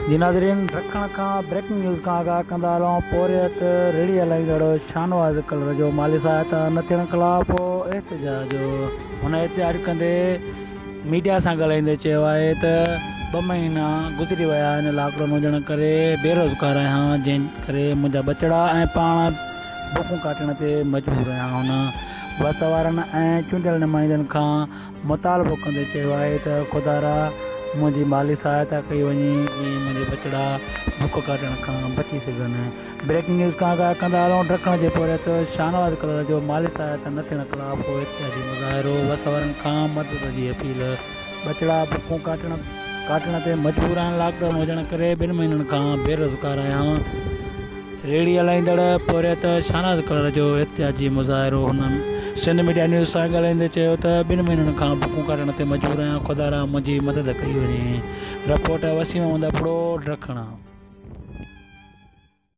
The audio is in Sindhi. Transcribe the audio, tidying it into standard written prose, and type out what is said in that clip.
جي ناظرين رکڻ کان بريڪنگ نيوز کان آگاهه ڪندا هلون پورهيت ريڙهي هلائيندڙ شاهنواز ڪلر جو مالي سهائتا نه ٿيڻ خلاف احتجاج هن احتجاج ڪندي ميڊيا سان ڳالهائيندي چيو آهي ته ٻه مهينا گذري ويا آهن لاڪ ڊائون هجڻ ڪري بيروزگار آهيان جنهن ڪري منهنجا ٻچڙا ۽ پاڻ بکون ڪاٽڻ تي مجبور آهيان هن وس وارن ۽ چونڊيل نمائندن کان مطالبو ڪندي چيو آهي ته خدارا منهنجي مالي سهائتا ڪئي وڃي جيئن منهنجي ٻچڙا بک ڪاٽڻ کان بچي سگهن. بريڪنگ نيوز کان آگاهه ڪندا هلون ڊکڻ جي پورهيت شاهنواز ڪلر جو مالي سهائتا نه ٿيڻ خلاف احتجاجي مظاهرو وس وارن کان مدد جي اپيل ٻچڙا بکون ڪاٽڻ ڪاٽڻ تي مجبور آهن لاڪ ڊائون هجڻ ڪري ٻن مهينن کان بيروزگار آهيان. ريڙهي هلائيندڙ پورهيت شاهنواز ڪلر جو احتجاجي مظاهرو هن سنڌ ميڊيا نيوز سان ڳالهائيندي چيو ته ٻن مهينن کان بکون ڪاٽڻ تي مجبور آهيان خدارا منهنجي مدد ڪئي وڃي رپورٽ وسيم احمد ابڙو ڊکڻ.